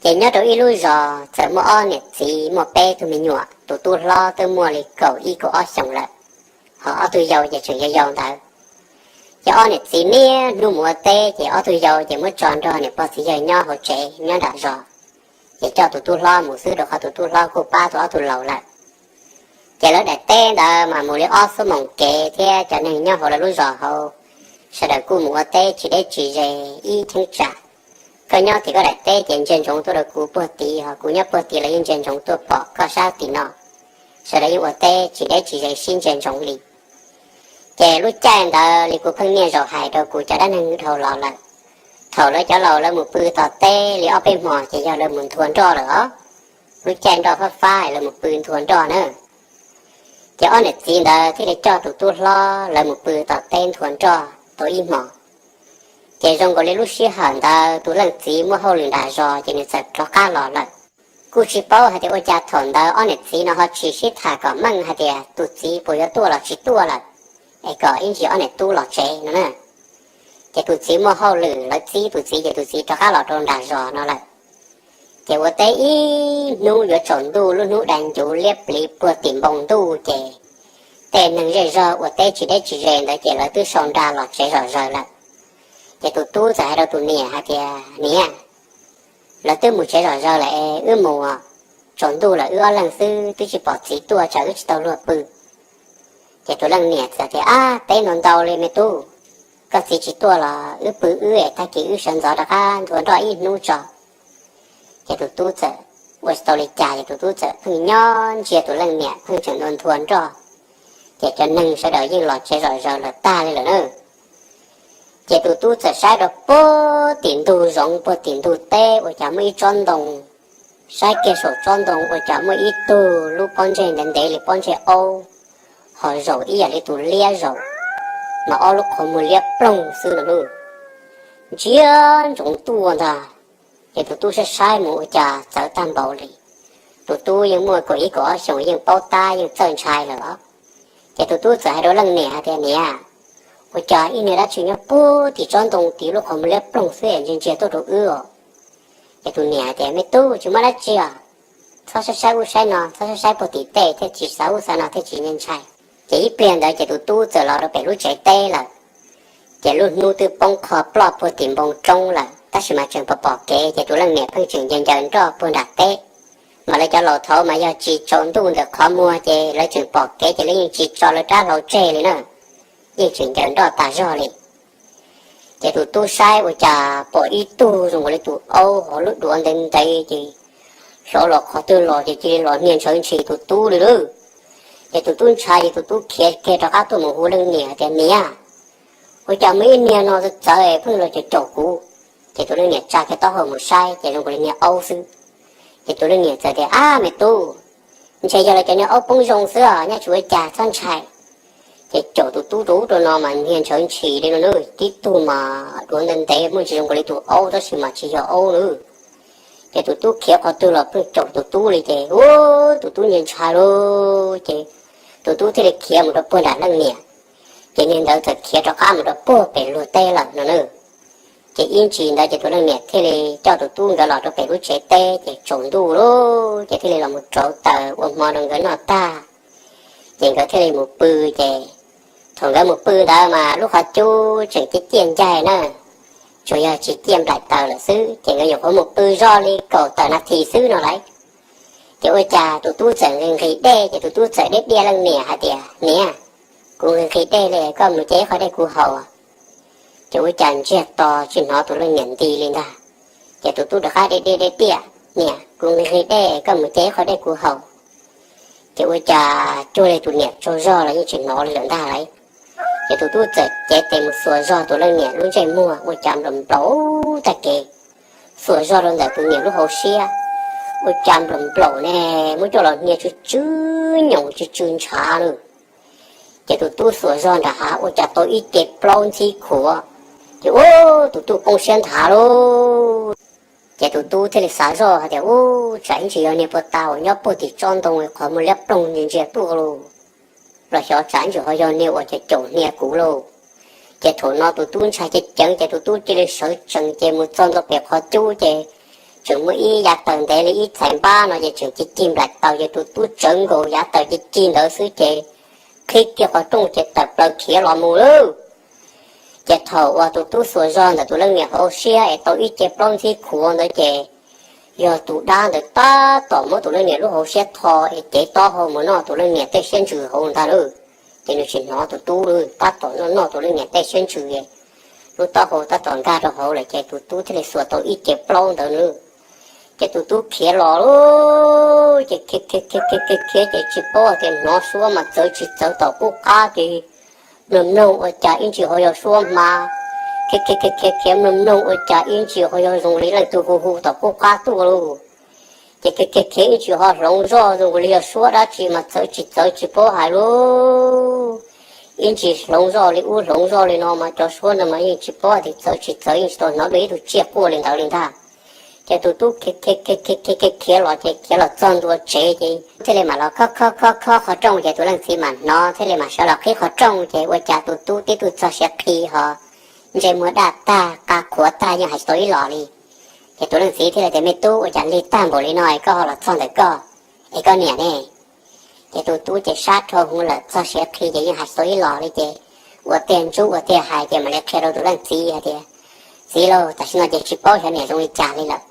Ces nyob rau ib lub zos txawm muaj ob niam txiv muaj peb tug me nyuam, tus tub hlob twb muaj li kaum ib kaum ob xyoos lawm, ho ob tug yau ces tseem yau yau ntawd. Ces ob niam txiv niaj hnub mus ua teb, ces ob tug yau ces muab tso nrog niam pog txiv yawg nyob hauv tsev nyob nram zos, ces coj tus tub hlob mus xwb rau qhov tus tub hlob kuj pab tus ob tug laus lawm. Ces lawv daim teb ntawd mas mus li ob xuab moos kev thiab cov neeg nyob hauv lawv lub zos hauv, sawv daws kuj mus ua teb tsis deb tsis ze ib cheeb tsam. Koj nyob tim koj daim teb ces ntsia ntsoov tuaj rau kuv puag tid, ho kuv nyob puag tid los yeej ntsia ntsoov tuaj pom koj sab tim no. Sawv daws yeej ua teb tsis deb tsis ze sib ntsia ntsoov li. Ces lub caij ntawd li kuv pheej niaj zaus hais rau kuv cov dab neeg dhau los lawm, thaum lawv cov laus lawv mus pw tom teb li ob peb hmos ces yog lawv mus nthua nroj lawm os. Lub caij nroj fab fab lawv mus pw nthua nroj na. Ces ob niam txiv ntawd thiaj li coj tus tub hlob lawv mus pw tom teb nthua nroj tau ib hmos. Ces zoo nkaus li lub sij hawm ntawd tus leej txiv muaj hauj lwm nram zos ces nws txawm rov qab los lawm. Kuj tsis paub hais tias ua cas thaum ntawd ob niam txiv no ho tsis sib tham kom meej hais tias tus txiv puas yuav tuaj los tsis tuaj lawm, es kom ib ntsis ob niam tub los tsev no na. Ces tus txiv muaj hauj lwm, lawv txib tus txiv ces tus txiv rov qab los rau nram zos no lawm. Ces ua teb ib hnub yuav tsaus ntuj, lub hnub dai ncuv liab pliv puag tim npoo ntuj ces tej neeg zej zog ua teb tsis deb tsis ze ntawd ces lawv twb sau nra los tsev zom zaws lawm. Ces tus tub txawm hais rau tus niam hais tias, Niam, lawv twb mus tsev zom zaws lawm es wb mus, tsaus ntuj lawm wb ob leeg xwb twb tsis pom txiv tuaj tsam wb tsis tau luag pw. Ces tus leej niam txawm tias, Ab, teb ntau ntau li me tub, koj txiv tsis tuaj los wb pw wb es tag kis wb sawv ntxov rov qab nthua nroj ib hnub tso. Ces tus tub txawm ua tsis tau li cas ces tus tub txawm pheej nyob ntsia tus leej niam pheej tseem nthua nroj. Ces cov neeg sawv daws yeej los tsev zom zaws lawm tag li lawm na. Ces tus tub txawm saib rau puag tim ntug zoov puag tim ntug teb ua cas muaj ib tsob ntoo. Saib kiag saum tsob ntoo ua cas muaj ib tug lub pob ntseg ntev ntev li pob ntseg aub, ho zaum ib yam li tus liab zaum, mas ob lub qhov muag liab ploog xwb no lauj. Ntsia ntsoov tuaj ntag. Ces tus tub saib saib mus ua cas txawv tag npaum li. Tus tub yeej muaj kaum ib kaum ob xyoos yeej paub tab yeej txawj ntshai lawm os. Ces tus tub txawm hais rau leej niam hais tias, Niam, ua cas ib niag dab tsi nyob puag tim tsob ntoo tim lub qhov muag liab ploog xwb es ntsia ntsia tuaj rau wb os? Ces tus niam tias, Me tub, tsis muaj dab tsi os, txhob saib saib ub saib no, txhob saib saib puag tim tej thiaj tsis xav ub xav no thiaj tsis ntshai. Ces ib pliag ntawd ces tus tub txawm los rau pem lub tsev teb lawm. Ces lub hnub twb poob qho ploj puag tim npoo roob lawm tab sis mas tseem pom pom kev ces tus leej niam pheej tseem ncaws ncaws nroj puag nram teb. Mas lawv cov laus thaud mas yog tsis tsaus ntuj ntawm qhov muag ces lawv tseem pom kev ces lawv yeej tsis tso lawv rab hlau tseg li na, yeej tseem ncaws nroj tas zog li. Ces tus tub saib ua cas pom ib tug zoo nkaus li tus aub hauv lub duav ntev ntev ces xyov los qhov twg los ces cia li los hnia ntshaw ntshis tus tub li lauj. Ces tus tub ntshai ces tus tub khiav kiag rov qab tuaj mus hu leej niam tias, Niam, ua cas muaj ib niag no txawv txawv pheej los caum caum kuv. Ces tus leej niam tsa kiag taub hau mus saib ces zoo nkaus li niag aub xwb. Ces tus leej niam txawm tias, Ab, me tub, ntshe yog lawv cov niag aub poob zoo xwb os, nyob tsis ua cas, txhob ntshai. Ces caum tus tub rau ub rau no mas hnia ntshaw ntshis li no na, tib tug mas duav ntev ntev muaj ntsis zoo nkaus li tus aub tab sis mas tsis yog aub na. Ces tus tub khiav qhov twg los pheej caum tus tub li ces ub, tus tub ntshai ntshai lauj. Ces tus tub thiaj li khiav mus rau puag nram leej niam. Ces niag ntawd txawm khiav rov qab mus rau puag pem luag teb lawm no na. Ces ib ntsis ntawd ces tus leej niam thiaj li coj tus tub nkawd los rau pem lub tsev teb ces tsaus ntuj lauj, ces thiaj li los mus rauv taws ua hmo rau nkawd noj tag. Ces nkawd thiaj li mus pw. Ces thaum nkawd mus pw ntawd mas lub qhov cub tseem ciaj ciaj ncaig na, tsuas yog tsis ciaj nplaim taws lawm xwb, ces nkawd nyuam qhuav mus pw zog li kaum tawm nas this xwb no lauj. Ces ua cas tus tub txawm nqhis nqhis dej, ces tus tub txawm diaj diaj leej niam hais tias, Niam, kuv nqhis nqhis dej li, koj mus ce ib qho dej kuv haus. Ces ua cas ntsiag to tsis hnov tus leej niam nti li ntag. Ces tus tub rov qab diaj diaj diaj diaj, Niam, kuv nqhis nqhis dej, koj mus ce ib qho dej kuv haus. Ces ua cas cuag li tus niam tsaug zog los yeej tsis hnov li lawm ntag lauj. Ces tus tub txawm cev tes mus xuas zog tus leej niam lub ntsej muag, ua cas nplaum nplaum tag kev, xuas zog rau ntawm tus niam lub hauv siab, ua cas nplaum nplaum ne, muab coj los hnia tsw tsw nyoos tsw tsw ntshav lawm. Ces tus tub xuas zog nram hav ua cas tau ib ce plaub ntxhib khuav, ces ub, tus tub poob siab nthav lauj. Ces tus tub thiaj li xav zoj hais tias, Ub, tsam ib ntsis yog niag puag ta uas nyob puag tim tsob ntoo qhov muag liab ploog ntsia ntsia tuaj lauj, los xyov tsam ib ntsis ho yog niag uas caum caum hnia kuv lauj. Ces thaum no tus tub ntshai ceev ceev ces tus tub cia li sawv tsees ces mus txog ntua pem qhov cub ces tseem muaj ib yav taws ntev li ib txhais npab no ces tseem ci ci nplaim taws, ces tus tub tsawv nkaus yav taws ci ci ntawd xwb ces qhib kiag qhov rooj ces tawm plaws khiav los mus lawm. Ces thaum uas tus tub xuas zog ntawm tus leej niam hauv siab es tau ib ce plaub ntxhib khuav ntawd ces yog tus dab ntawd tab tom muab tus leej niam lub hauv siab tho es cev taub hau mus noj tus leej niam tej siab ntsws hauv ntag lauj. Ces nws tsis hnov tus tub lawm, tab tom noj noj tus leej niam tej siab ntsws, lub taub hau tab tom nkag rau hauv lawm ces tus tub thiaj li xuas tau ib ce plaub ntawd lawm. Ces tus tub khiav los lawm, ces khiav khiav khiav khiav khiav ces tsis paub tias hnov suab mas txawv tsis txawv tom qub qab ces mloog mloog ua cas ib ntsis ho yog suab hma, khiav khiav khiav khiav khiav mloog mloog ua cas ib ntsis ho yog zoo li leej twg hu hu tom qub qab tuaj lauj. Ces khiav khiav khiav ib ntsis ho hloov zoj zoo li yog suab dab tsi mas txawv tsis txawv tsis paub hais lauj. Ib ntsis hloov zoj li ub hloov zoj li no mas cov suab no mas yeej tsis paub tias txawv tsis txawv, yeej tsis tau hnov dua ib tug tsiaj quaj li ntawd li ntag. Ces tus tub khiav khiav khiav khiav khiav khiav los ces khiav los txog ntua tsev ces thiaj li mam los khob khob khob khob qhov rooj ces tus leej txiv mam hnov thiaj li mam sawv los qhib qhov rooj ces ua cas tus tub tib tug txog siav qhi ho ntsej muag daj tag qa qhuav tag yeej hais tsis tau ib los li. Ces tus leej txiv thiaj li tias, Me tub, ua cas lig tag npaum li no es koj ho los txog ntawm koj, es koj niam ne? Ces tus tub ces sab dhau hwv lawm, txog siav qhi ces yeej hais tsis tau ib los li ces ua tiag ntsub ua tiag hais ces mam li qhia rau tus leej txiv hais tias, Txiv lauj, tam sim no ces tsis paub xyov niam zoo li cas li lawm.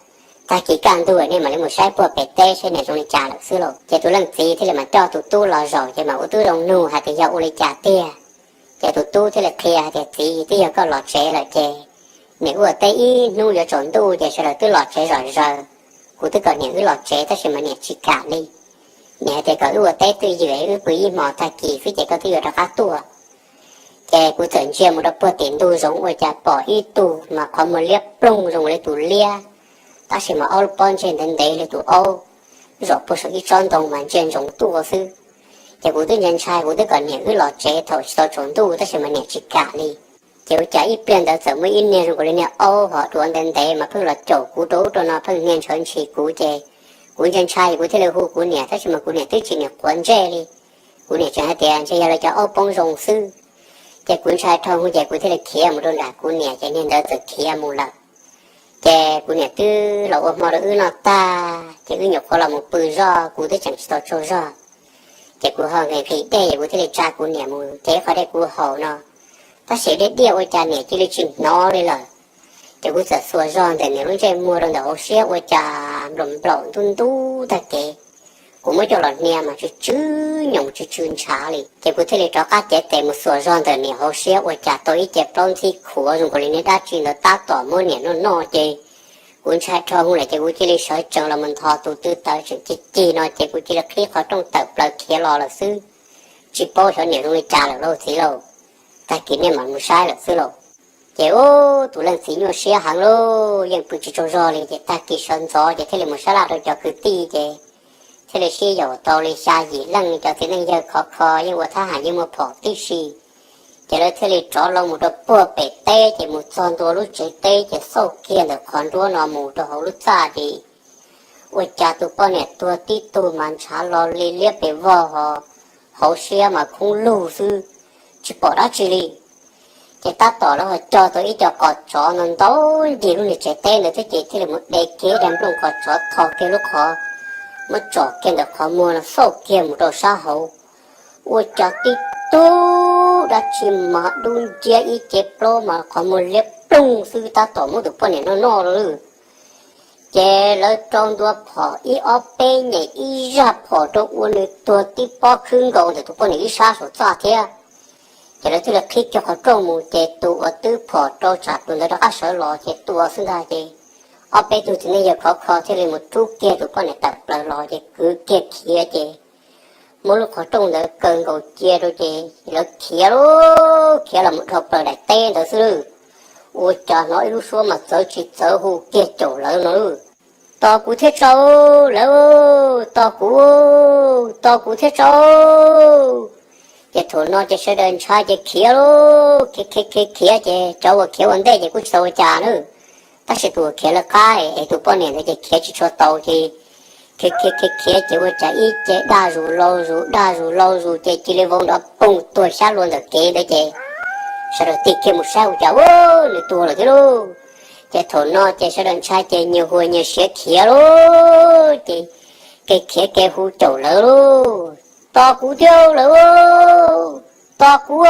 Tag kis kaj ntug nej mam li mus saib puag pem teb saib niam zoo li cas lawm xwb lauj. Ces tus leej txiv thiaj li mam coj tus tub los zaum ces mam ua tib zoo nug hais tias yog ua li cas tiag. Ces tus tub thiaj li qhia hais tias, Txiv, twb yog koj los tsev lawm ces niam wb ua teb ib hnub yuav tsaus ntuj ces sawv daws twb los tsev zom zaws. Kuv twb kom niam wb los tsev tab sis mas niam tsis kam li. Niam hais tias kom wb ua teb twj ywm, wb pw ib hmos tag kis xwb ces koj twb yuav rov qab tuaj. Ces kuv txawm ntsia mus rau puag tim ntug zoov ua cas pom ib tug mas qhov muag liab ploog zoo li tus liab, tab sis mas ob lub pob ntseg ntev ntev li tus aub, zaum puag saum ib tsob ntoo mas ntsia ntsoov tuaj xwb. Ces kuv twb ntshai ntshai, kuv twb kom niam wb los tsev thaum tsis tau tsaus ntuj tab sis mas niam tsis kam li. Ces ua cas ib pliag ntawd txawm muaj ib niag zoo nkaus li niag aub ho duav ntev ntev mas pheej los caum kuv rau ub rau no, pheej hnia ntshawv ntshis kuv ces kuv ntshai ntshai kuv thiaj li hu kuv niam tab sis mas kuv niam twb tsis niam quav ntsej li. Kuv niam tseem hais tias ntshe yog lawv cov aub poob zoo xwb. Ces kuv ntshai dhau hwv ces kuv thiaj li khiav mus rau nram kuv niam ces niag ntawd txawm khiav mus lawm. Ces kuv niam twb los ua hmo rau wb noj tag ces wb nyuam qhuav los mus pw zog, kuv twb tseem tsis tau tsaug zog. Ces kuv ho nqhis nqhis dej es kuv thiaj li tsa kuv niam mus cev qhov dej kuv haus no. Tab sis dej diaj ua cas niam cia li tsis hnov li lawm. Ces kuv txawm xuas zog ntawm niam lub ntsej muag rau ntawm hauv siab ua cas nplaum nplaum ntub ntub tag kev. Kuv muab coj los hnia mas tsw tsw nyoos tsw tsw ntshav li. Ces kuv thiaj li rov qab cev tes mus xuas zog ntawm niam hauv siab ua cas tau ib ce plaub ntxhib khuav zoo nkaus li niag dab tsi ntawd tab tom muab niam noj noj ces kuv ntshai dhau hwv lawm ces kuv cia li sawv tsees los mus ntho tus tw taws tseem cig cig no ces kuv cia li qhib qhov rooj tawm plaws khiav los lawm xwb. Tsis paub xyov niam zoo li cas lawm lauj txiv lauj. Tag kis nej mam mus saib lawm xwb lauj. Ces ub, tus leej txiv nyuaj siab heev lauj, yeej pw tsis tsaug zog li ces tag kis sawv ntxov ces thiaj li mus sab laj rau cov kwv tij ces thiaj li sib yaum tau li xya yim leej cov txiv neej yawg khov kho yeej ua thab ham yeej muaj phom tib si. Ces lawv thiaj li rov los mus rau puag pem teb ces mus txog ntua lub tsev teb ces xauj kiag ntawm qhov nruab no mus rau hauv lub txaj ces ua cas tus poj niam tuag tib tug mas ntshav lo li liab pes vog ho hauv siab mas khoob lug xwb, tsis pom dab tsi li. Ces tab tom lawv ho cog tau ib co qos tsov no ntau ncig lub niag tsev teb ntawd thiab ces thiaj li mus de kiag ib daig nplooj qos tsov tho kiag lub qhov, muab tsom kiag ntawm qhov muag no xauj kiag mus rau sab hauv. Ua cas tib tug dab tsi mas dub nciab ib ce plaub mas qhov muag liab ploog xwb tab tom muab tus poj niam noj noj lawm. Ces lawv rau ntua phom ib ob peb nyem ib zaj phom rau ua nws tuag tib pob khwb nkaus ntawm tus poj niam ib sab saum txaj thiab. Ces lawv thiaj li qhib kiag qhov rooj mus ces tus uas twb phom rau tsam tus ntawd rov qab sawv los ces tua xwb ntag ces ob peb tug txiv neej yawg khov kho thiaj li mus rub kiag tus poj niam tawm plaws los ces kwv kiag khiav ces muab lub qhov rooj ntawd kaw nkaus cia rau ces lawv khiav lauj, khiav los mus dhau plaws daim teb ntawd xwb lawm. Ua cas hnov ib lub suab mas txawv tsis txawv hu kiag caum lawv no lawm. Tos kuv thiab tso, lawv, tos kuv, tos kuv thiab tso. Ces thaum no ces sawv daws ntshai ces khiav lauj, khiav khiav khiav khiav ces cov uas khiav ua ntej ces kuj tsis tau ua cas na. Tab sis tus uas khiav lawv qab es tus poj niam ntawd ces khiav tsis tshua tau ces khiav khiav khiav khiav ces ua cas ib ce daj zus lau zus daj zus lau zus ces cia li vau nrov poog tuag xyab lua ntawm kev ntawd ces sawv daws tig kiag mus saib ua cas ua nws tuag lawm thiab lauj. Ces thaum no ces sawv daws ntshai ces nyias hu nyias siav khiav lauj, ces kev khiav kev hu caum lawv lauj, tos kuv thiab lawv, tos kuv.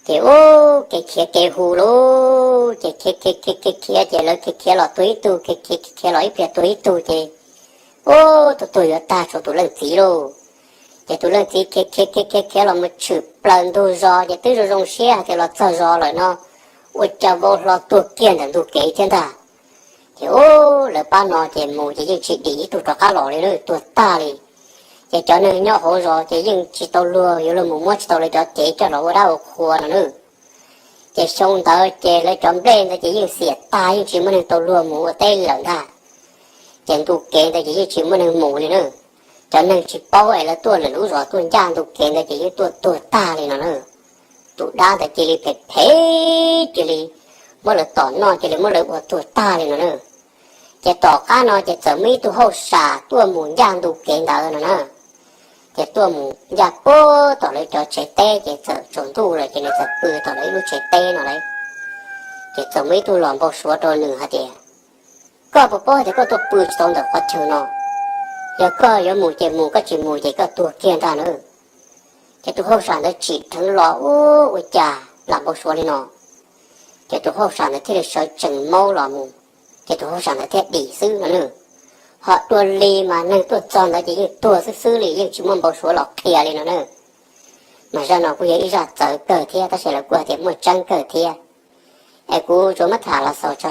Ces ub, kev khiav kev hu lauj, ces khiav khiav khiav khiav khiav ces lawv khiav khiav los tuag ib tug, khiav khiav khiav los ib pliag tuag ib tug ces ub, tuag tuag yuav tag tshuav tus leej txiv lauj. Ces tus leej txiv khiav khiav khiav khiav khiav los mus tshwm plaws ntug zos ces twb zoo zoo siab hais tias los txog zos lawm no, ua cas vau hlo tuag kiag ntawm ntug kev thiab ntag. Ces ub, lawv pab no ces mus ces yeej tsis dim ib tug rov qab los li na, tuag tag li. Ces cov neeg nyob hauv zos ces yeej tsis tau luag yuav luag mus muab tsis tau lawv cov cev coj los ua dab ua qhua no na. Ces xyoo ntawd ces lawv cov nplej ntawd ces yeej xiam tag, yeej tsis muaj neeg tau luag mus ua teb lawm ntag. Ces ntu kev ntawd ces yeej tsis muaj neeg mus li na. Cov neeg tsis paub es lawv tuaj lwm lub zos tuaj ncaj ntu kev ntawd ces yeej tuaj tuag tag li no na. Tus dab ntawd cia li phem phem, cia li muab lawv tom noj, cia li muab lawv ua tuag tag li no na. Ces tom qab no ces txawm muaj ib tug hauj sam tuaj mus ncaj ntu kev ntawd no na. Ces tuaj mus ncaj puag tom lawv cov tsev teb, ces txawm tsaus ntuj lawm ces nws txawm pw tom lawv ib lub tsev teb no lauj. Ces txawm muaj ib tug los npau suav rau nws hais tias, koj puas paub hais tias koj tuaj pw tsis tau ntawm qhov chaw no? Yog koj yuav mus ces mus, koj tsis mus ces koj tuag kiag ntag na. Ces tus hauj sam ntawd tsim dheev los, ub, ua cas lam npau suav li no. Ces tus hauj sam ntawd thiaj li sawv tsees maub los mus, ces tus hauj sam ntawd thiaj dim xwb no na. Ho dua li mas neeg tuaj txog ntawd ces yeej tuag xwb xwb li, yeej tsis muaj npau suav los qhia li no na. Mas zaj no kuj yog ib zaj txawv kawg thiab, tab sis lawv kuj hais tias muaj tseeb kawg thiab. Es kuv tsuas muab tham los xaus tso.